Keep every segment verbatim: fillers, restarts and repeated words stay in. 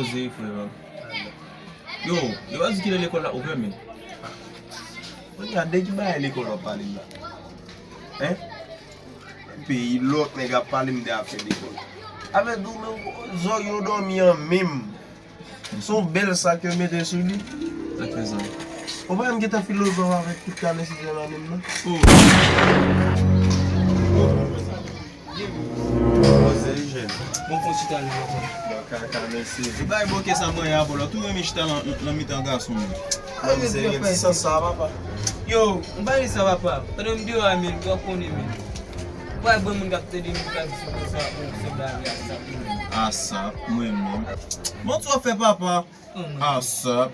Eskize, frè m. Yo, yo pa di kilè lekòl la ouvè, men. Mwen gade ki bagay lekòl w ap pale m la. Hein? Peyi lòt nèg ap pale m de afè lekòl. Afè dou men zòrye yo dòmi an menm. Se yon bèl sak yo mete sou li. Sa k fè sa? Ou pa menm gentan filozòf avèk tout kanè si jèn an menm nan? Oh. Poze li jèn. Bon, fon chita la. Bon, kaka, mesye. Li bay bòkè sa mwen a bò la. Tou renmen chita nan, nan, nan mitan gason yo. Mwen se gen ti sans sa, papa. Yo, m pa di sa, papa. Pandan m deyò a, men, w ap konnen, men. Ou pa wè bon moun k ap tande moun k ap di sou konsa, bon, se bagay a sa, men. A sa, mwen menm. Bon, ti w ap fè, papa. Oh, mwen. A sa.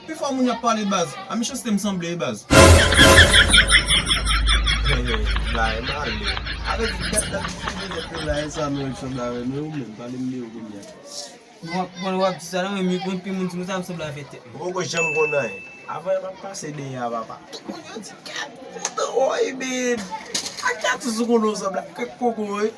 Pi fò moun y ap pale, baz. A mechanste m sanble, baz. Hey, hey, bagay male. Avèk dat la ki fini nèt la, e sa nou sanble avè nou, ou menm, pale m de yo kounye a. Bon, w ap, bon, w ap di sa la, men, men, men, pi moun di nou sa, m sanble avè tèt mwen. Ou poko janm konn anyen. Avan m ap pase dèyè a, papa. Tout moun yo di, "Kat, fè tan, woy, men. A kat sou konnen w sanble ak kèk koko, wi."